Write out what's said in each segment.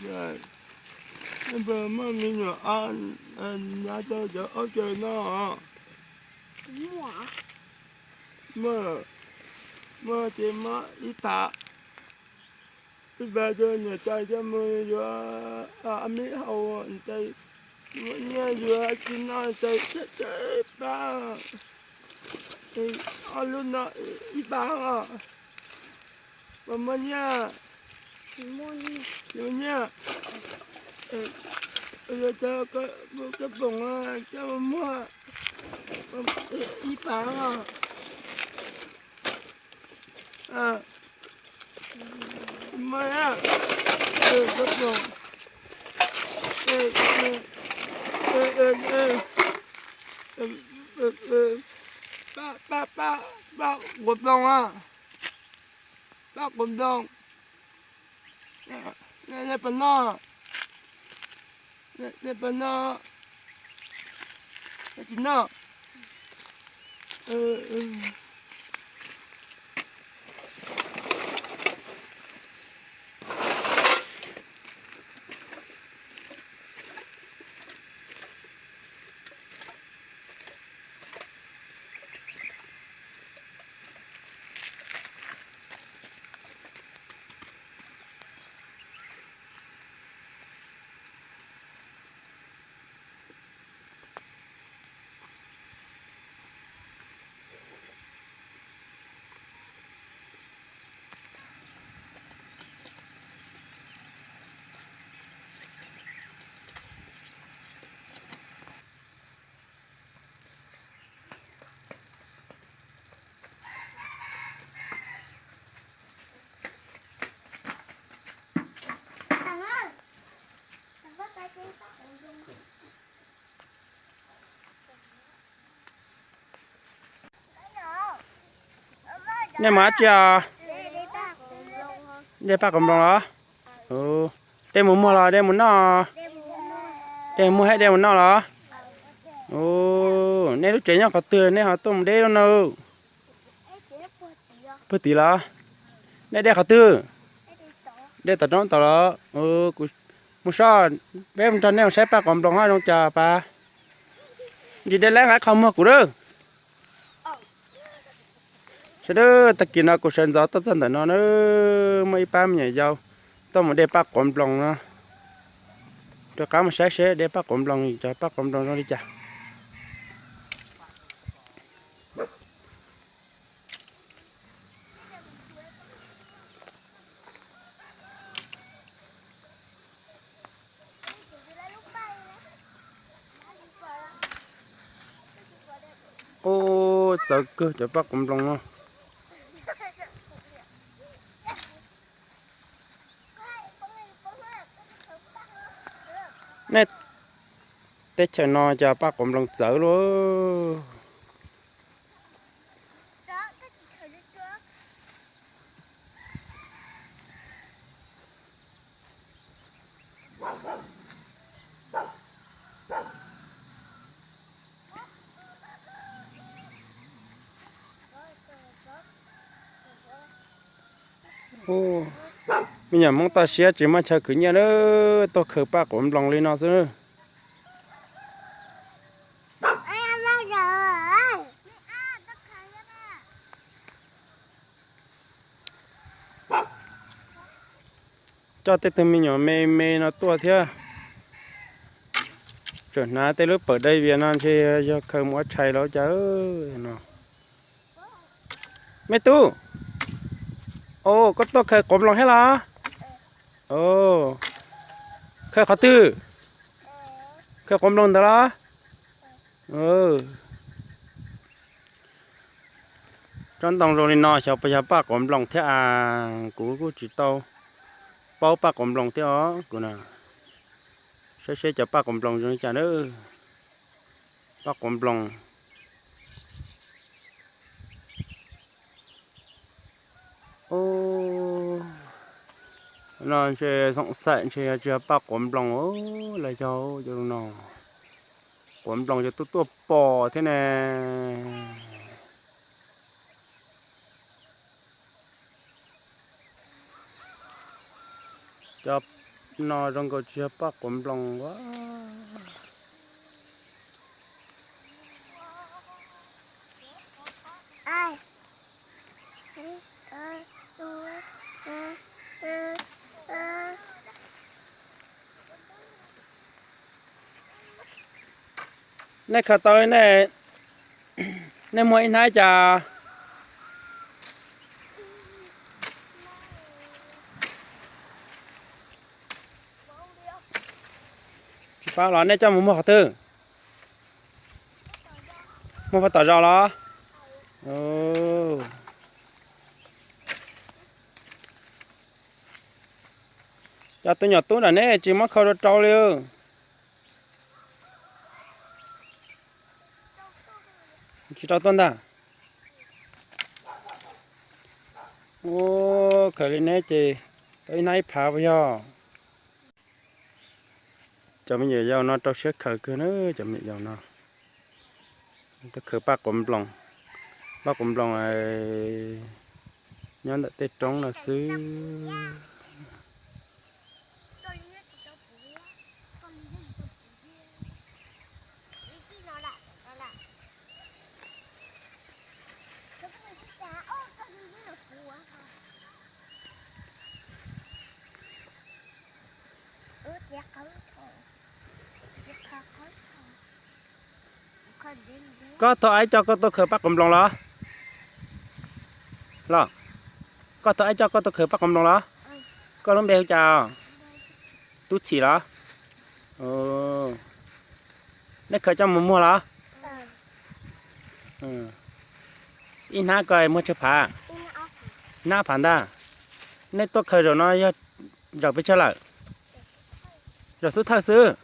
Puas muaj me nyuam nyob rau cov aub cawv no? Muaj, muaj ces muab ib phav, ib phav rau niam tais coj mus yuav ob me haus, tais muaj nyiaj yuav tsis noj tais tsawg tsawg pab. Ob lub no ib phav os. Puas muaj nyiaj? Yuav nyiaj. Yuav cov koj poom coj mus muag ib phav os. Muag koj poom. Pab, pab, pab, pab quav nploos os. Pab quav nploos. Nej puas noj? Nej puas noj? Nej tsis noj? Nej mus dab tsi os? De paj quav nploos los? De mus muag los de mus noj? De mus muag thiab de mus noj los? Nej lub tsev nyob qhov twg nej ho tuaj mus de lub no? Puag tid los? Nej de qhov twg? De tom roob tod los? Kuv mus soj, peb mus nrog nej mus saib paj quav nploos ho zoo cas pas. Ntsis de lab nqa qho muag kuv lawm. Sawv daws, tag kis no kuv sawv ntxov tuaj txog ntawm no na, muaj ib pab me nyuam yaus tuaj mus de paj quav nploos no. Rov qab mus saib seb de paj quav nploos, cov paj quav nploos zoo li cas. Ub, txawv kawg cov paj quav nploos no. Nej, teb chaws no cov paj quav nploos txawv luaj. Me nyuam Hmoob toj siab tsis muaj chaw khwv nyiaj na, tuaj khaws paj quav nploos li no xwb. Coj tej tug me nyuam me me no tuaj thiab. Tseem hnav tej lub pawm dai vias no ntshe yog khaws mus ua tshais los cas no. Me tub, o, koj tuaj khaws quav nploos thiab los? O, khaws qhov twg? Khaws quav nploos ntawd los? Tsob ntoo zoo li no xyov puas yog paj quav nploos thiab as, kuv kuj tsis tau paub paj quav nploos thiab os kuv na. Saib seb cov paj quav nploos zoo li cas na. Paj quav nploos. No ntshe xoom xaim ntshe yog tsis yog paj quav nploos los yog cov no. Quav nploos cov tuaj tuaj pom thiab ne. Cov No zoo nkaus tsis yog paj quav nploos ua. Nej khaws tau li nej, nej muag ib hnab cas? Tsis paub los nej coj mus muag qhov twg? Muag pem tom zos los? Cov tus nyuam tub nram neb tsis muab khaws rau rau li. Tsis rau tuaj ntag. Ua, khaws li neb ces tau ib hnab ib phav puas yog? Cov me nyuam yaus no rau siab khaws kawg na, cov me nyuam yaus no. Tuaj khaws paj quav nploos, paj quav nploos nyob ntawm tej roob no xwb. Koj thov aib coj koj tuaj khaws paj quav nploos los? Los, koj thov aib coj koj tuaj khaws paj quav nploos los? Koj lub npe hu cas? Tub Txhim los? Nej khaws coj mus muag los? Ib hnab ko muag tsawg phav? Hnab phav ntag. Nej tuaj khaws zaum no yog zaum pes tsawg lawm? Zaum xub thawj xwb.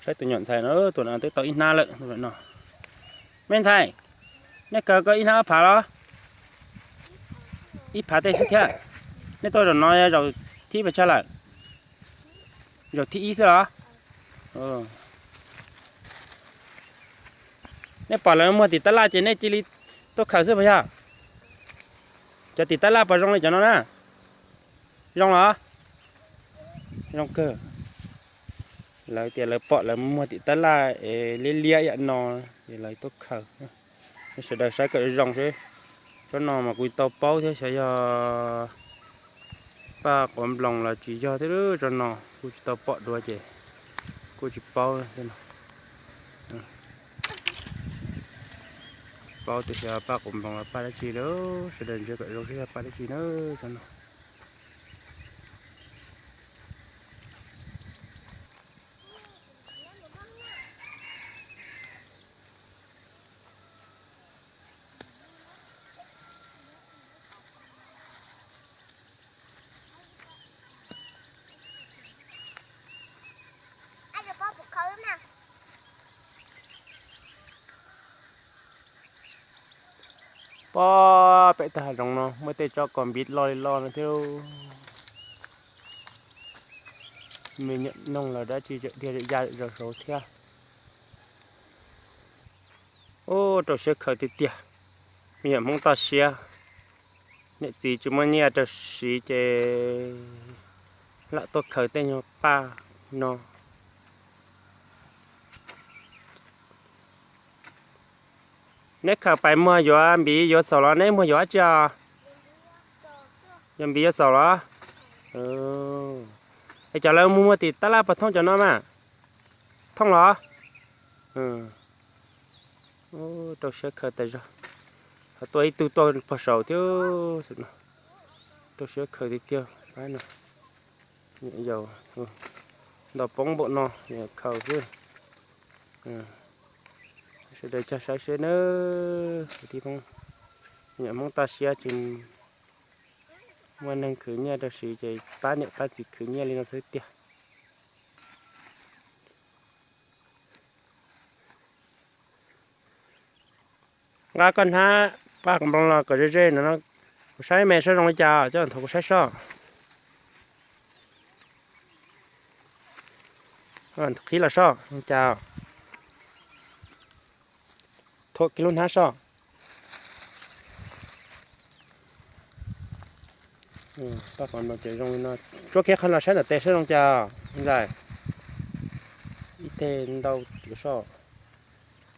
Saib tus nyuam ntxhais no, tus no twb tau ib hnab lawm no. Me ntxhais, nej khaws koj ib hnab ob phav los? Ib phav tej xwb thiab. Nej tuaj zaum no zaum thib pes tsawg lawm? Zaum thib ib xwb los? Nej pom lawv muag tim tab laj ces nej cia li tuaj khaws xwb puas yog? Cov tim tab laj puas zoo li cov no na? Zoo los? Zoo kawg. Lawv tias lawv pom lawv muag tim tab laj es liab liab ib yam no, ces lawv tuaj khaws. Sawv daws saib kom zoo seb. Tsob no mas kuv tau paub thiab, xyov yog paj quav nploos los tsis yog thiab, tsob no kuj tsis tau pom dua ces kuj tsis paub. Tsis paub tias xyov paj quav nploos los paj dab tsi lawm, sawv daws ntsia kom zoo seb yog paj dab tsi na, tsob no. Pob, pem tag hav zoov no muaj tej tsob kos npiv loj li loj no thiab. Me nyuam noog los dab tsi tseem dhia ya zom zaws thiab. Ub, rau siab khaws tiag tiag. Me nyuam Hmoob toj siab, niam txiv tsis muaj nyiaj rau siv ces lam tuaj khaws tej nyuag paj no. Neb khaws pais muag yuav npiv yuav xaum los neb muag yuav dab tsi os? Yuav npiv yuav xaum los? Es cov lawv mus muag tim tab laj puas thooj cov no mas? Thooj los? Rau siab khaws tas zog. Ho tuaj ib tug tuaj pog saud thiab. Rau siab khaws tiag tiag pab no. Ntaus poob npaum no khaws xwb. Sawv daws cog saib seb nawb, kwv tij Hmoob. Nyuam Hmoob toj siab tsis muaj neeg khwv nyiaj rau siv ces pab niam pab txiv khwv nyiaj li no xwb tiag. Nqa koj hnab paj nploos los kom ze ze no, kuv saib me saib zoo li cas coj nthuv kuv saib soj. Nthuv qhib los soj zoo cas. Khuam kiag lub hnab soj. Paj qos nploos ces zoo li no. Tsuab kiag qhov no saib ntawm tes saib zoo cas ntxais. Ib teg ntau soj,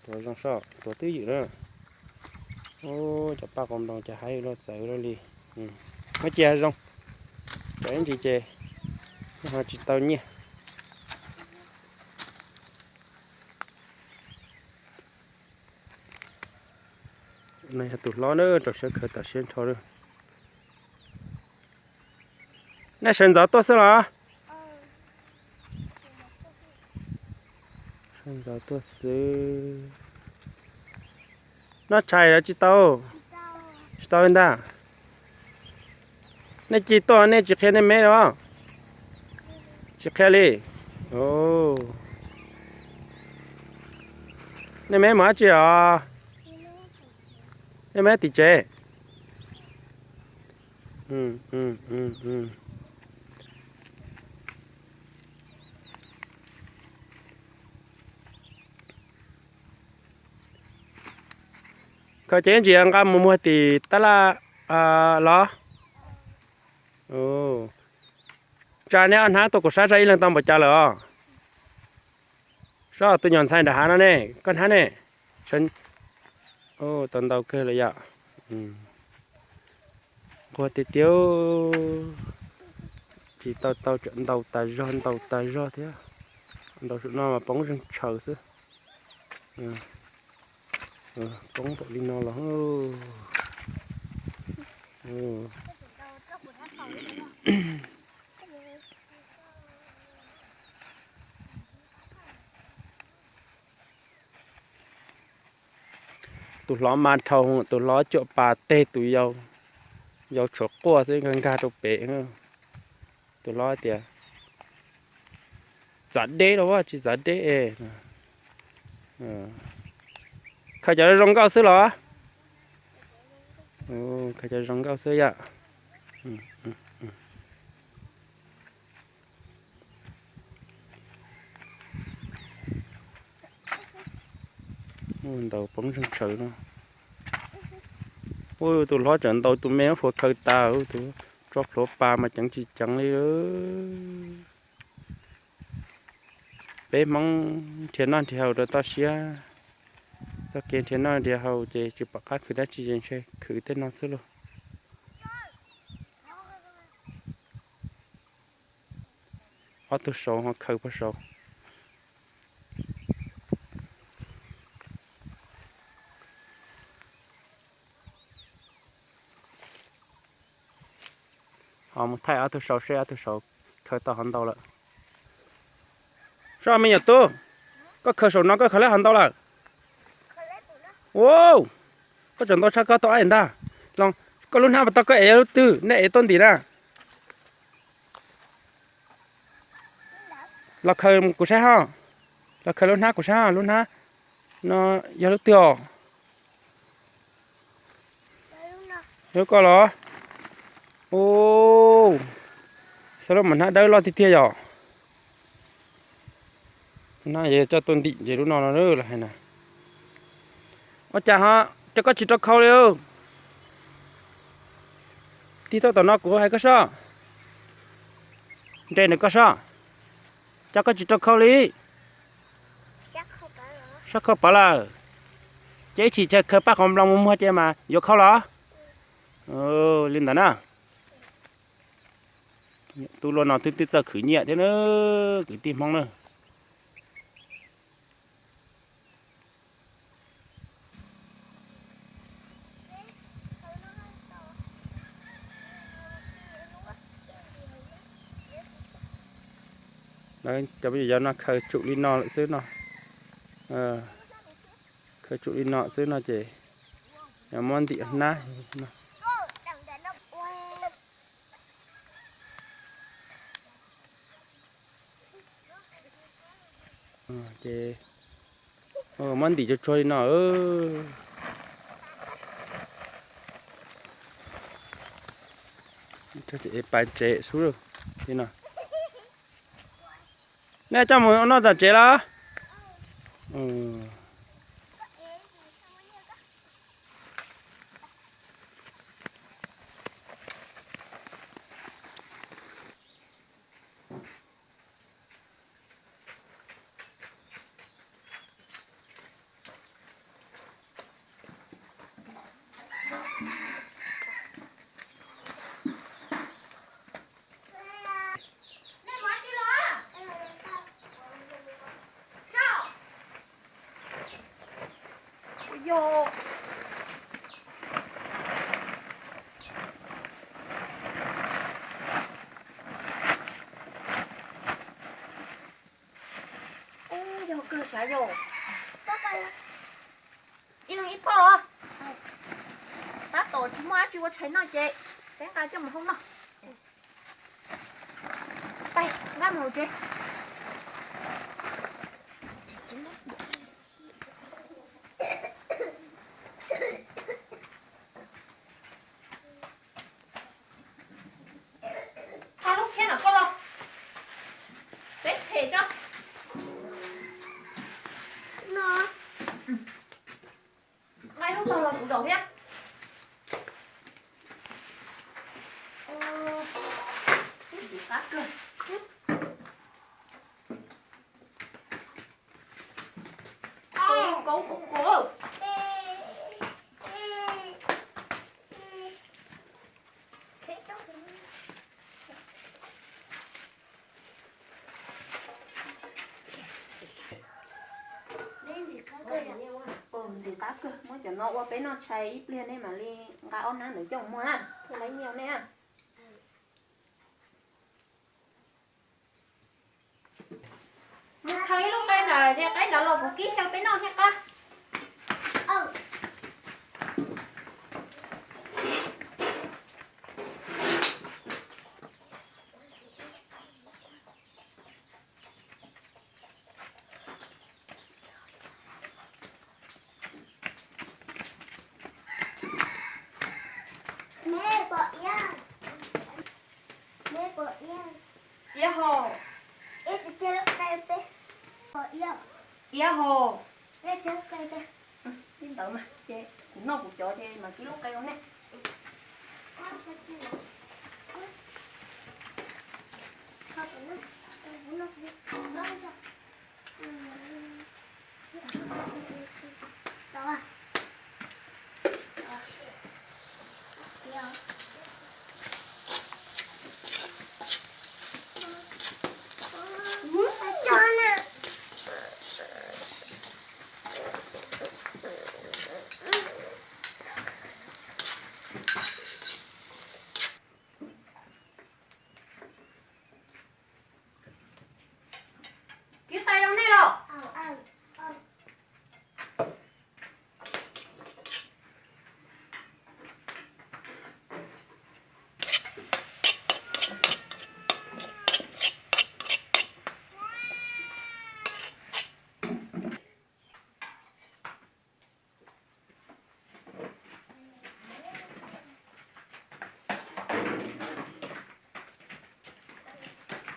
tuav zoo soj, tuav twb ywm na. Cov paj qos nploos ces haib luaj txawv luaj li. Muab cia zoo, cov ib ntsis ces ho tsis tau nyiaj. No yog tus hlob na, rau siab khaws tas siab nrho na. Nej sawv ntxov tuaj xwb los? Sawv ntxov tuaj xwb. Noj tshais los tsis tau? Tsis tau li ntag. Nej cia tuaj nej tsis qhia nej me los? Tsis qhia li. Nej me mus dab tsi os? Nej me tim tsev. Khaws ces ntsis nqa mus muag tim tab laj los? Tsa neb ob hnab tuaj kuv saib saib ib leeg tau npaum cas lawm os. Sob, tus nyuam ntxhais nram hav no ne, koj hnab ne? Tau ntau kawg lawm yom. Nquag tiag tiag. Tsis tau tau, ntaus tas zog ntaus tas zog thiab. Ntaus saum no mas poob zeeg tshaws xwb. Poob npaum li no los. Tus hlob mas dhau, tus hlob cuam pas teg tus yau, yau tshuav quaj xwb nkag nkag rau pem. Tus hlob tias, txav deb los tsis txav deb es. Khaws cov zoo nkauj xwb los? Khaws cov zoo nkauj xwb yom. Ntaus poob zeeg tshaws no. Tus hlob tseem ntaus tus me muab phua khaws tas, tus tso plhuav pas mas ceev tsis ceev li. Peb Hmoob nrhiav noj nrhiav haus rau toj siab, txoj kev nrhiav noj nrhiav haus ces tsis pom qab khwv dab tsi ces ntshe khwv tej no xwb lauj. Ob tug saud ho khaws puag saud. Ho mus thaij ob tug saud seb ob tug saud khaws tau hov ntau lawm. Sob me nyuam tub, koj khaws saum no koj khaws lab hov ntau lawm? Ua, koj tseem ntau tshaj koj tau ib ntag. Los koj lub hnab puas tau koj ev lub twg, nej ev tuaj ntim na. Los khaws kuv saib ho. Los khaws lub hnab kuv saib ho, lub hnab no yog lub twg os? Lub koj los? Ua, xyov lub mas hnab dawb loj tiag tiag yom. Hnab yog coj tuaj ntim ces lub no no lawm hais na. Ua cas ho, cas koj tsis rau khau li? Tig tuaj tom no kuv hais koj sob. Nres ntawm koj sob. Cas koj tsis rau khau li? Sab khau pov lawm. Ces ib chim chaw khaws paj qos nploos mus muag ces mas yuav khau los? Li ntawd na. Tus hluas no twb txawj khwv nyiaj thiab na, kwv tij Hmoob na. Cov me nyuam yaus no khaws tsum li no lawm xwb no. Khaws tsum li no xwb no ces muab ntim hnab no. Ces muab ntim tsuag tsuag li no. Pais tsev xwb li no. Nej coj mus noj tom tsev los? Ub, yog kawg sav yog. Ib leeg ib pob los. Tab tom tsis muaj dab tsi ua tshais noj ces peb nqa coj mus hau noj. Peb nqa mus hauv tsev. Hau lub phiab no koj los, peb them tso. No, nqa lub tog los kuv zaum thiab. Ntxim qab kawg. Kaub kaub. Ntxim qab kawg, muab cov no ua peb noj tshais ib pliag nej mam li nqa ob hnab ntawd coj mus muag na, thiaj li nyiaj nej na. Mus khaws ib lub qe ntawm thiab qaib ntawd los kuv kib xyaw peb noj thiaj qab. Iab hos. Iab hos. Li ntawd mas ces kuv noj kuv cov ces mam kib lub qe rau nej. Kib qe rau nej los?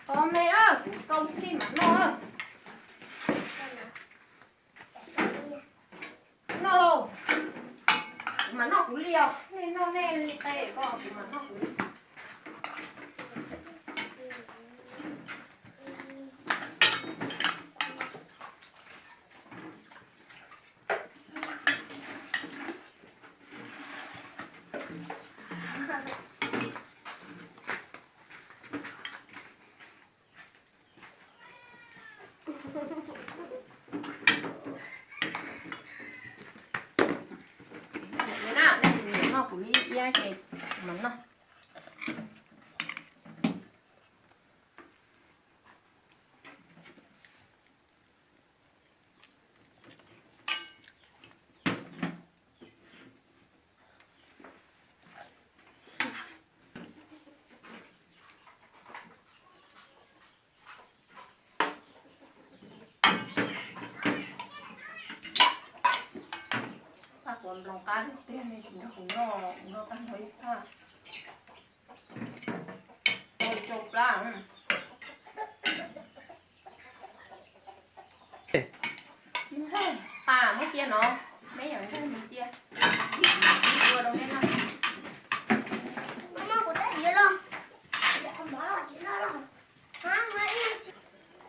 Qos me lawm, kuv rau txij mam noj lawm. Noj lauj. Kuv mam noj kuv li os, nej noj nej li qe ko, kuv mam noj kuv li. Noj kuv li iab ces kuv mam noj. Paj kuv nploos qab tiag tiag li, tsis nrog kuv noj, noj tag nrho ib phaj. Tau rau plab. Ntxaig tas muab cia no, me nyuam ntxaig mus cia. Ua rau nej noj.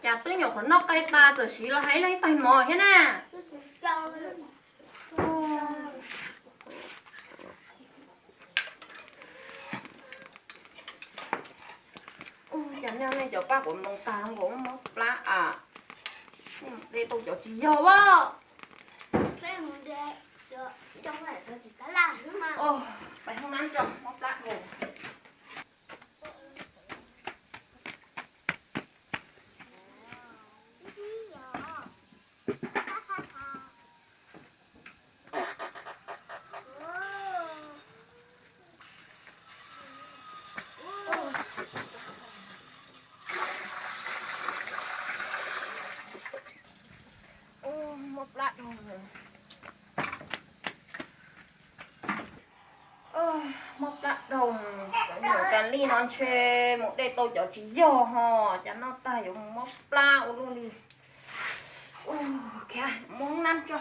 Cas twb nyuam qhuav noj qe tas txawm siv los hais ib leeg ib tais mov thiab na. Ua cas nej cov paj quav nploos tag nkaus mob plab a? Nej de tau cov tsis yog as. Oj, pais hoob nab tso, mob plab dhau. Oj, mob plab dhau. Mob plab dhau, cov nyuam kas lij no ntshe mus de tau cov tsis yog ho, cas noj tag yuav mus mob plab ua luaj li. Mus hoob nab tso.